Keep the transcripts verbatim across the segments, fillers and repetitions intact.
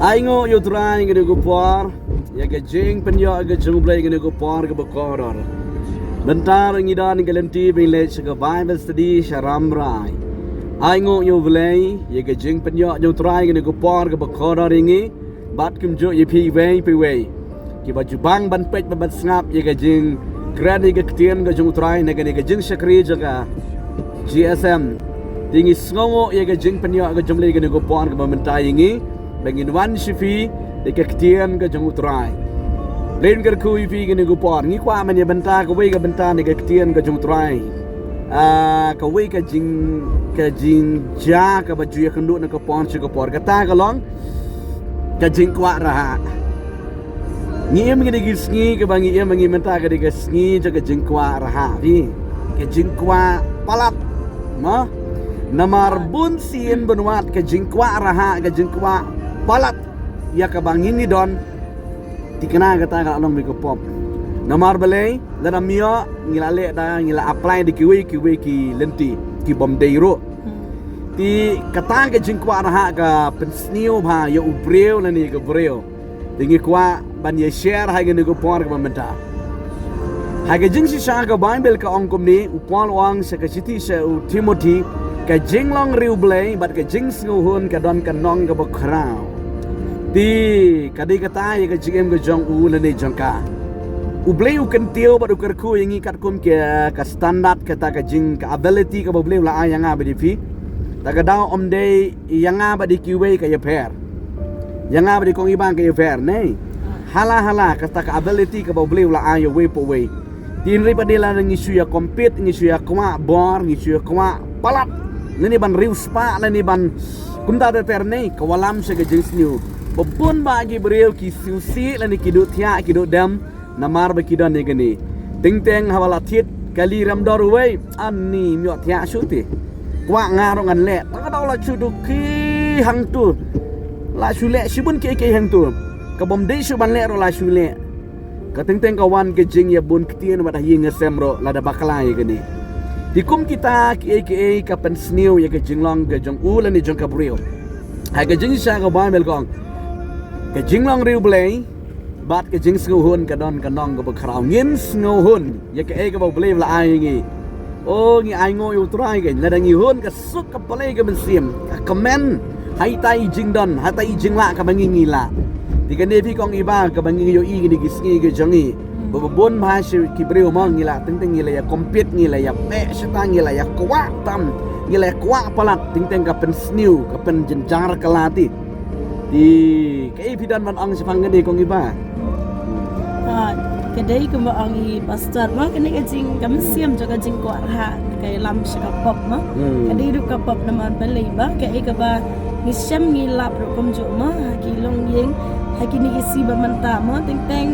Ai nguh ïa u Trai ngi dei ku por ïa ka jingpynïoh ka jong u Blei ngi dei ku por kaba kordor. Mynta ngi don ka lynti ba ngi leit sha ka Bible study sha Rambrai. Ai nguh ïa u Blei ïa ka jingpynïoh jong u Trai ngi dei ku por kaba kordor ïa ngi bad kumjuh ïa phi wei phi wei kiba ju bang ban peit bad ban sngap ïa ka jingkren ïa ka ktien ka jong u Trai na kane ka jingshakri jong ka G S M. Te ngi sngewnguh ïa ka jingpynïoh ka jong u Blei kane ka por kaba mynta ïa ngi ba ngin wan sha phi da ka ktien ka jong u Trai. Blei un kyrkhu ïa phi kane ka por ngi kwah ban ïa bynta kawei ka bynta na ka ktien ka jong u Trai. Ah, kawei ka jing ka jingjia kaba ju ïakynduh na ka por sha ka por kata ka long ka jingkwah raha. Ngi im kine ki sngi kaba ngi im ngi mynta ka dei ka sngi jong ka jingkwah raha. Phi ka jingkwah palat. Mo? Namar bun sien bun wat ka jingkwah raha ka jingkwah palat ïa kaba ngi ngi don. Te kane kata ka la long ba ka pop. Namar balei lada ym ïoh ngi la leh da ngi la apply da kiwei kiwei ki lynti ki bym dei ruh. Te kata ka jingkwah raha ka pynsniew bha ïa u briew lane ka briew. Te ngi kwah ban ïa share ha kane ka por kaba mynta. Ha ka jingshisha ka Bible ka ong kumne, u Paul u ong sha ka shithi sha u Timothy, ka jinglong riewblei bad ka jingsngewhun ka don ka nong kaba khraw. Te ka dei kata ïa ka jingim ka jong u lane jong ka. U Blei u kyntiew bad u kyrkhu ïa ngi katkum ka, ka standard kata ka jing ka ability kaba u Blei u la ai ïa nga bad ïa phi. Ta ka daw ym dei ïa nga bad ïa kiwei ka ïapher. Ïa nga bad ïa kong Iba ka ïapher ne. Hala hala kata ka ability kaba u Blei u la ai ïa uwei pa uwei. Te hynrei pat de lada ngi shu ïa compete ngi shu ïa kwah bor ngi shu ïa kwah palat lane ban riewspah lane ban kumta ter ter ne ka wallam sha ka jingsniew. Ba bun bah ki briew ki siew sih lane ki duh thiah ki duh dem. Namar ba ki don ïa kane. Teng teng haba la thied kali rem dor uwei ani ym ïoh thiah shuh te. Kwah nga ruh ngan leh. Ta ka daw la shu duh ki hangtu. La shu leh shibun kiei kiei hangtu. Ka bym dei shuh ban leh ruh la shu leh. Ka teng teng ka wan ka jingïabun ktien bad ha ïing ha sem ruh lada bakla ïa kane. Te kum kita kiei kiei ka pynsniew ïa ka jinglong ka jong u lane jong ka briew. Ha ka jingshisha ka Bible ka ong ka jinglong riewblei bad ka jingsngewhun ka don ka nong kaba khraw. Ngin sngewhun ïa kaei kaba u Blei u la ai ïa ngi. O ngi ai nguh ïa u Trai kein lada ngi hun ka suk ka pale ka mynsiem ka kmen ha ita i jingdon ha ita i jinglah kaba ngi ngi lah. Te kane phi kong Iba kaba ngi ïohi kine ki sngi ki jong ngi. Ba ba bun bha shi ki briew mo ngi la teng teng ngi la ïa compete ngi la ïa peh shata ngi la ïa kwah tam ngi la ïa kwah palat teng teng ka pynsniew ka pynjynjar ka la te. Te kaei phi don ban ong shaphang kane kong Iba? Ah, ka dei kumba ong i pastor mo kane ka jing ka mynsiem jong ka jingkwah raha ka ïalam sha ka pop mo. Hmm. Ka dei ruh ka pop namar balei ba kaei kaba ngi shem ngi lap ruh kumjuh mo ha ki longïing ha kine ki sngi ba mynta mo teng teng.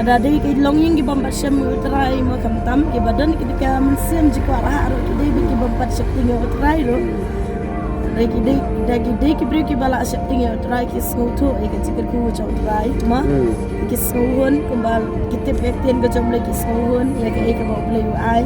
Lada dei ki longïing ki bym pat shem ïa u Trai mo khamtam kiba don ki dei ka mynsiem jingkwah raha ruh ki dei ba ki bym pat sheptieng ïa u Trai ruh. Da ki dei da ki dei ki briew kiba lah sheptieng ïa u Trai ki sngewthuh ïa ka jingkyrkhu jong u Trai mo. Hmm. Ki sngewhun kumba ki tip ïa ka ktien ka jong u Blei ki sngewhun ïa kaei kaba u Blei u ai.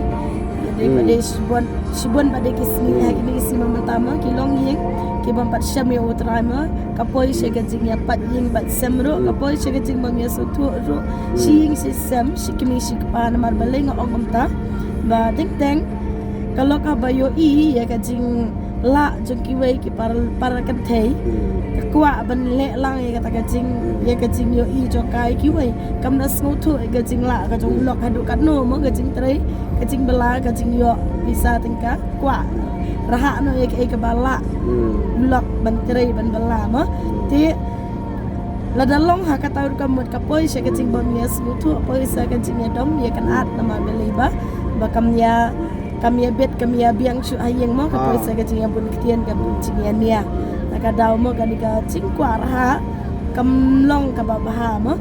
Ïa dei ba Hmm. dei shibun shibun ba dei ki sngi ha kine ki sngi ba mynta mo ki longïing ki bym pat shem ïa u Trai mo. Ka poi sha ka jingïapait ïing bad sem ruh ka Hmm. poi sha ka jingbym ïasngewthuh ruh. Hmm. Shi ïing shi sem shi kmie shi kpa namar balei nga ong kumta. Ba teng teng ka lok haba ïohi ïa ka jinglah jong kiwei ki para para kynthei. Hmm. Ka kwah ban leh lang ïa kata ka jing Hmm. ïa ka jingïohi jong ka ïa kiwei. Kam da sngewthuh ïa ka jinglah ka jong Hmm. lok haduh katno mo ka jingtrei ka jingbylla ka jingïoh pisa tyngka kwah raha noh ïa kaei kaba lah Hmm. lok ban trei ban bylla mo. Hmm. Te lada long ha kata ruh ka mut ka poi sha ka jingbym ïasngewthuh poi sha ka jingïadom ïa ka nat namar balei ba ba kam ïa kam ïabit kam ïabiang shuh ha ïing mo ka poi Ah. sha ka jingïabun ktien ka jingïania. Na ka daw mo kane ka jingkwah raha kam long kaba bha mo.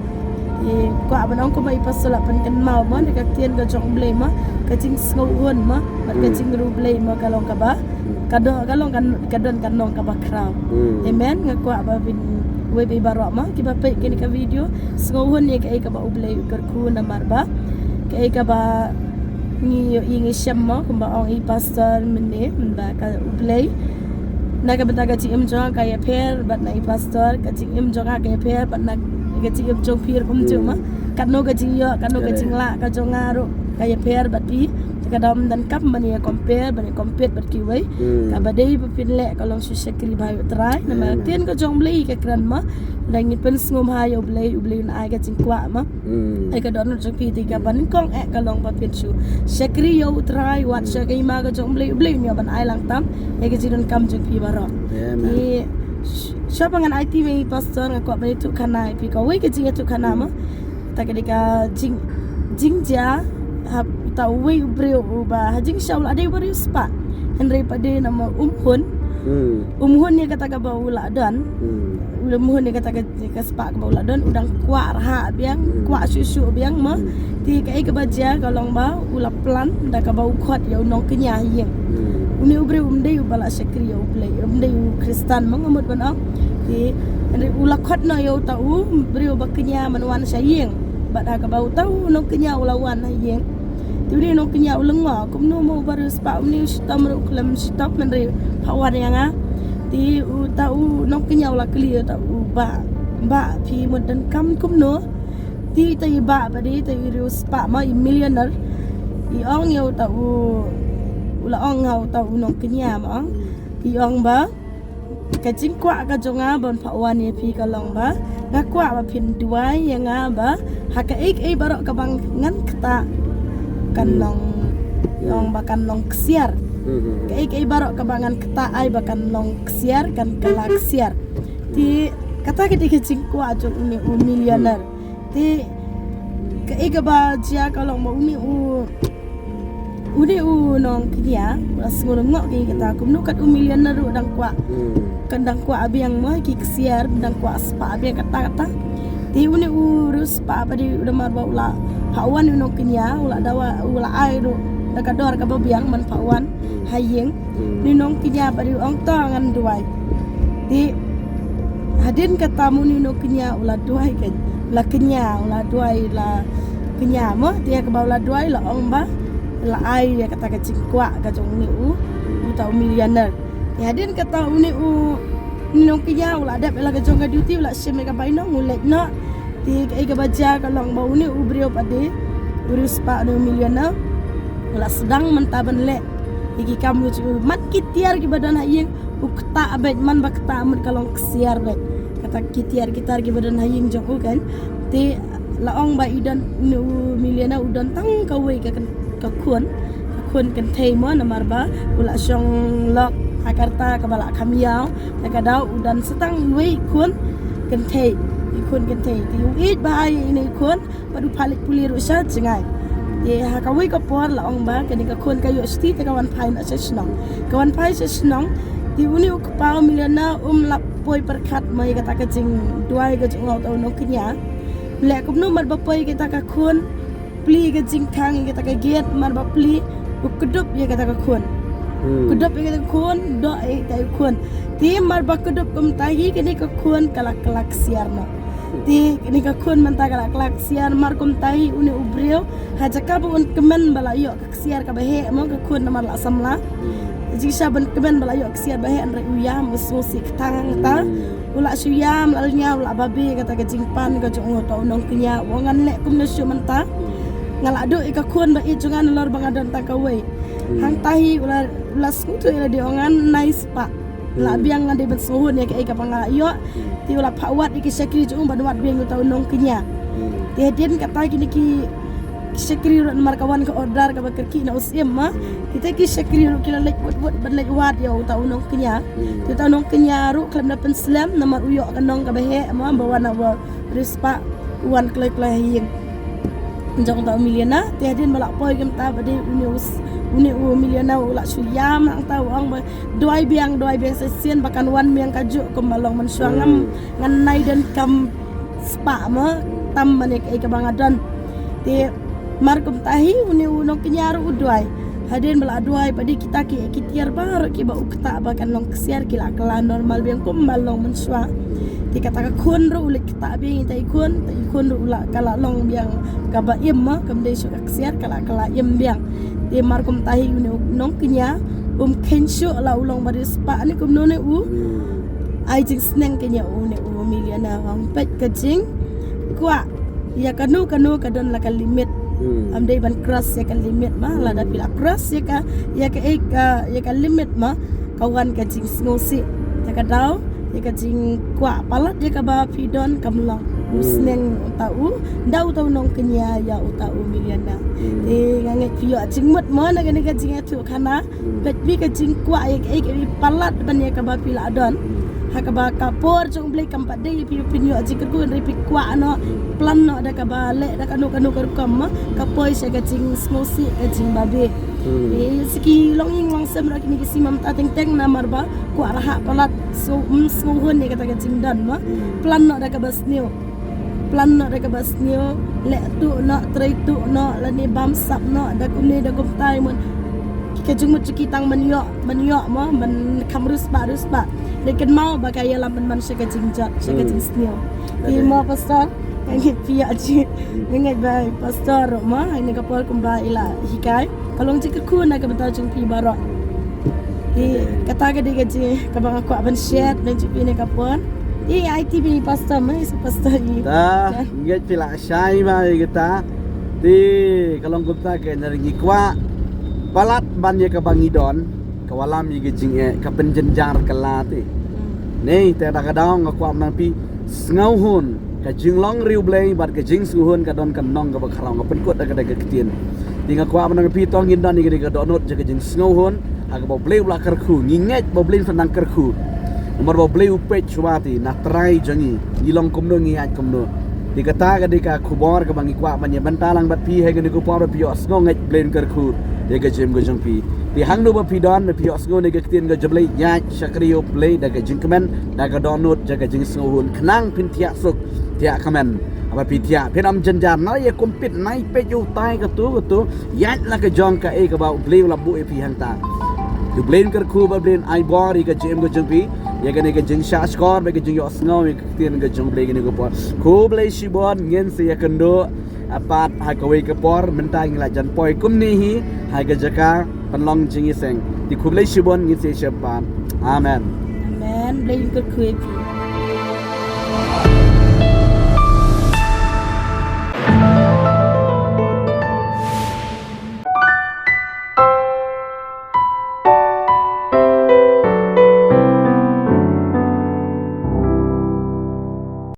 I kwah ban ong kumba i pastor la pynkynmaw mo na ka ktien ka jong u Blei mo ka jingsngewhun mo bad ka Hmm. jingriewblei mo ka long kaba ka don ka long ka don ka nong kaba khraw. Hmm. Amen. Nga kwah ba phin wei ba baroh mo kiba peit kane ka video sngewhun ïa kaei kaba u Blei u kyrkhu namar ba kaei kaba ngi ïohi ngi shem mo kumba ong i pastor mynne mynba ka u Blei Na ka bynta ka jingim jong nga ka ïapher bad na i pastor, ka jingim jong nga ka ïapher bad na ka jingim jong phi ruh kumjuh ma. Katno ka jingïoh, katno ka jinglah ka jong nga ruh ka ïapher bad phi. Ka dam donkam ban ïa compare, ban ïa compete bad kiwei. Kaba dei ba phin leh ka long shu shakri bha ïa u Trai. Namar ktien ka jong u Blei ka kren ma. Lada ngi pynsngewbha ïa u Blei, u Blei un ai ka jingkwah ma. Ai ka dohnud jong phi te kaba nyngkong eh ka long ba phin shu shakri ïa u Trai, wat sha ka hima ka jong u Blei, u Blei un ïa ban ai lang tam ïa ka jingdonkam jong phi baroh. Te sha ba ngan aiti ma i pastor nga kwah ban ïathuh khana ïa phi kawei ka jingïathuh khana ma. Ta ka dei ka jing, jingjia ha uta uwei u briew uba ha jingshisha u la dei u ba riewspah. Hynrei pat dei namar um hun. Um hun ïa kata kaba u la don. U la um hun ïa kata ka, ka spah kaba u la don, u dang kwah rhah biang, kwah shuh shuh biang ma. Te kaei kaba jia ka long ba u la plan da kaba u khot ïa u nongkñia ha ïing. Une u briew um dei uba la shakri ïa u Blei, um dei u Khristan ma nga mut ban ong. Te hynrei u la khot noh ïa uta u briew ba kñia ban wan sha ïing. Bad ha kaba uta u nongkñia u la wan ha ïing, te une u nongkñia u lyngngoh kumno ma u ba riewspah, une u shitom ruh khlem shitom, hynrei phah wan ïa nga. Te uta u nongkñia u la kylli uta u bah, bah phi mut donkam kumno? Te ita i bah ba dei ita i riewspah ma, i millionaire, i ong ïa uta u, u la ong ha uta u nongkñia ma ong, i ong ba ka jingkwah ka jong nga ban phah wan ïa phi ka long ba nga kwah ba phin duwai ïa nga ba ha kaei kaei baroh kaba ngan ktah kan long, long ba kan long ksiar. Kaei kaei baroh kaba ngan ktah ai ba kan long ksiar, kan kylla ksiar. Te kata ka dei ka jingkwah jong une u millionaire. Te kaei kaba jia ka long ba une u, une u nongkñia u la sngew lyngngoh ïa kata, kumno kat u millionaire ruh dang kwah, kan dang kwah biang ma ki ksiar, dang kwah spah biang kata kata. Te une u riewspah ba dei u namar ba u la phah wan u nongkñia, u la dawa, u la ai ruh da ka dor kaba biang ban phah wan ha ïing. Une u nongkñia ba dei u ong to ngan duwai. Te hadien kata ma une u nongkñia u la duwai ka, u la kñia, u la duwai, u la kñia ma. Te ha kaba u la duwai la ong ba la ai ïa kata ka jingkwah ka jong une u, uta u millionaire. Te hadien kata une u, une u nongkñia u la dep ïa la ka jong ka duty, u la shim ïa ka bainong u leit noh. Te kaei kaba jia ka long ba une u briew pat dei u riewspah, une u millionaire u la sdang mynta ban leh ïa ki kam u jong u. Mat ki tiar kiba don ha ïing u ktah beit, man ba ktah mut ka long ksiar beit. Kata ki tiar ki tar kiba don ha ïing jong u kan. Te la ong ba i don, une u millionaire u don tang kawei ka, ka khun, ka khun kynthei mo, namar ba u la shong lok ha ka rta kaba la kham ïaw. Na ka daw u don sa tang iwei i khun kynthei, i khun kynthei. Te u ïeit bha ïa ine i khun bad u phah leit pule ruh sha jngai. Te ha kawei ka por la ong ba kane ka khun ka ïoh shuti te ka wan phai noh sha shnong. Ka wan phai sha shnong, te une u kpa u millionaire um lah poi pyrkhat mo ïa kata ka jingduwai ka jong uta u nongkñia. Leh kumno, mar ba poi kata ka khun plie ka jingkhang ïa kata ka gate, mar ba plie u kdup ïa kata ka khun. Kdup ïa kata ka khun, doh ïa kata ka khun. Te mar ba kdup kumta hi kane ka khun ka la kylla ksiar noh. Te kane ka khun mynta ka la kylla ksiar, mar kumta hi une u briew ha jaka ba un kmen ba la ïoh ksiar kaba heh mo ka khun namar la samla. Jingshisha ban kmen ba la ïoh ksiar ba heh, hynrei u ïam, u sngewsih ktang hangta. U la shu ïam, la lyngngoh, u la babe kata ka jingpan ka jong uta u nongkñia, u ong ngan leh kumno shuh mynta. Nga la duh ïa ka khun ba ïeit jong nga nalor ba nga don tang kawei. Hangta hi u la, u la sngewthuh ïa lade, u ong ngan nai spah. La biang, ngan dei ban sngewhun ïa kaei kaba nga la ïoh. Te u la phah wad ïa ki shakri jong u ban wad biang uta u nongkñia. Te hadien kata kine ki shakri ruh namar ka wan ka order kaba kyrkieh na u syiem ma. Kita ki shakri ruh ki la leit wut wut ban leit wad ïa uta u nongkñia. Te uta u nongkñia ruh khlem da pynslem namar u ïoh ka nong kaba heh ma, ba wan na u riewspah, u wan kloi kloi ha ïing jong uta u millionaire. Te hadien ba la poi kumta ba dei une u, une u millionaire u la shu ïam hangta, u ong ba duwai biang, duwai biang sa shisien ba kan wan biang kajuh kumba long mynshuwa, ngam, ngan nai donkam spah mo tam mane kaei kaba nga don. Te mar kumta hi une u nongkñia ruh u duwai. Hadien ba la duwai pat dei kita ki, ki tiar baroh kiba u ktah ba kan long ksiar ki la kylla normal biang kumba long mynshuwa. Te kata ka khun ruh u leit ktah biang ïa ita i khun, ita i khun ruh u la, ka la long biang kaba im mo, kam dei shuh ka ksiar, ka la, ka la im biang. Te mar kumta hi une u nongkñia Um kheiñ shuh la u long ba riewspah ne kumno ne u. Hmm. Ai jingsneng kane u ne u millionaire, ong peit ka jingkwah ïa kano kano ka don la ka limit. Hmm. Ym dei ban cross ïa ka limit ma, lada phi la cross ïa ka, ïa ka, ïa ka, ïa ka limit ma, ka wan ka jingsngewsih. Te ka daw ïa ka jingkwah palat ïa kaba phi don kam long. U sneng uta u, da uta u nongkñia ïa uta u millionaire. Hmm. Te nga ngeit phi ïoh jingmut mo na kane ka jingïathuh khana. Hmm. Peit phi ka jingkwah ïa kaei kaei palat ban ïa kaba phi la don. Hmm. Ha kaba ka por jong U Blei kam pat dei phi phin ïoh jingkyrkhu, hynrei phi kwah noh, plan noh da kaba leh da kano kano ka rukom ma, ka poi sha ka jingsngewsih, ka jingbabe. Hmm. Eh, sa ki longïing longsem ruh kine ki sngi mynta teng teng namar ba kwah rhah palat, so, mm, sngewhun ïa kata ka jingdon ma. Hmm. Plan noh da kaba sniew. Plan noh da kaba sniew, leh tuh noh, trei tuh noh, lane bam sap noh, da kumne da kumtai mon. Ka jingmut jong ki tang ban ïoh, ban ïoh mo, ban kham riewspah, riewspah. Te kynmaw ba ka ïalam ban man sha ka jingjot, sha ka jingsniew. Te mo pastor, nga ngeit phi ïoh jingmut, nga ngeit ba pastor ruh mo, ha kane ka por kumba i la hikai. Ka long jingkyrkhu na ka bynta jong phi baroh. Te kata ka dei ka jing kaba nga kwah ban share, ban jingkyrkhu na ka por. Te nga aiti bad i pastor ma, i pastor i. Ta, ngeit phi la shai ma ïa kata. Te ka long kumta, ka ngi kwah palat ban ïa kaba ngi don, ka wallam ïa ka jingeh, ka pynjynjar ka la te. Hmm. Nei, te da ka daw nga kwah ban ong phi, sngewhun, ka jinglong riewblei bad ka jingsngewhun ka don ka nong kaba khraw, nga pynkut da ka, da ka ktien. Te nga kwah ban ong phi, to ngin don ïa ka, ïa ka dohnud jong ka jingsngewhun ha kaba U Blei u la kyrkhu, ngi ngeit ba U Blei un sa nang kyrkhu. Namar ba U Blei u peit shuwa te, na trai jong ngi, ngi long kumno ngi ïaid kumno. Te kata ka dei ka khubor kaba ngi kwah ban ïa bynta lang bad phi ha kane ka por, ba phi ïohsngew, ngeit Blei un kyrkhu ïa ka jingim ka jong phi. Te hangno ba phi don, ba phi ïohsngew na ka ktien ka jong U Blei, ïaid shakri ïa U Blei da ka jingkmen, da ka dohnud jong ka jingsngewhun, khnang phin thiah suk thiah kmen. Haba phi thiah, phin ym jynjar, nai ïa compete, nai peit ïa utai katu katu, ïaid la ka jong kaei kaba U Blei u la buh ïa phi hangta. Te U Blei un kyrkhu bad U Blei un ai bor ïa ka jingim ka jong phi, ïa kane ka jingshahshkor bad ka jingïohsngew ïa ka ktien ka jong U Blei kane ka por. Khublei shibun, ngin sa ïakynduh pat ha kawei ka por, mynta ngi la jan poi kumne hi ha ka jaka pynlong jingïaseng. Te khublei shibun, ngin sa ïashem pat. Amen. Amen. Blei un kyrkhu ïa phi.